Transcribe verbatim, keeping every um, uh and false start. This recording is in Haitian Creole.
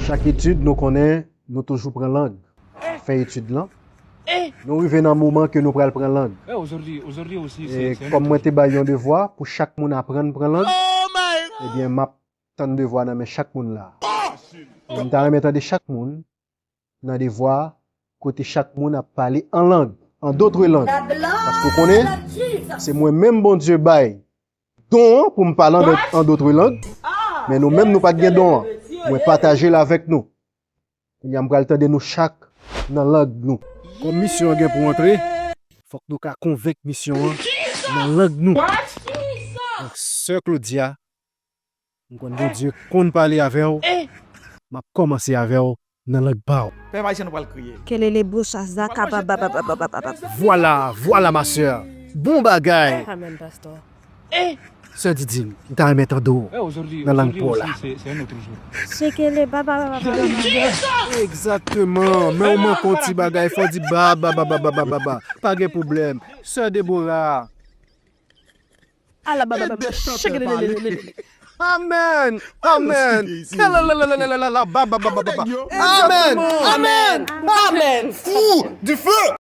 Chak etid, nou konnen nou toujou pran lang. Fen etid lan, nou rive nan moman ke nou pral pran lang. E kòm mwen te bay yon devwa pou chak moun aprann pran lang, ebyen, m ap tann devwa nan men chak moun la. E m ta renmen tande chak moun nan devwa kote chak moun ap pale an lang, an dotre lang. Paske w konnen, se mwen menm Bondye bay don an pou m pale an, an dotre lang, men nou menm nou pa t gen don an. Mwen pataje l avèk nou. Kounye a m pral tande nou chak nan lang nou. Kòm misyon an gen pou antre, fòk nou ka konvenk misyon an nan lang nou. Donk, sè Claudia, m konn Bondye konn pale avè w, m ap kòmanse avè w nan lang pa w. Pèp Ayisyen, nou pral kriye. Kelele bocha zaka ba ba ba ba ba ba ba. Vwala, vwala, ma sè. Bon bagay. Amen, pastè. Sè Didi, m ta renmen tande w nan lang pa w la. Sekele ba ba ba ba ba. Egzakteman. Men w manke yon ti bagay, fò w di ba ba ba ba ba ba ba. Pa gen pwoblèm. Sè Debora. Ala ba ba ba ba. Amen. Amen. Amen. Amen. Amen. Fou. Dife.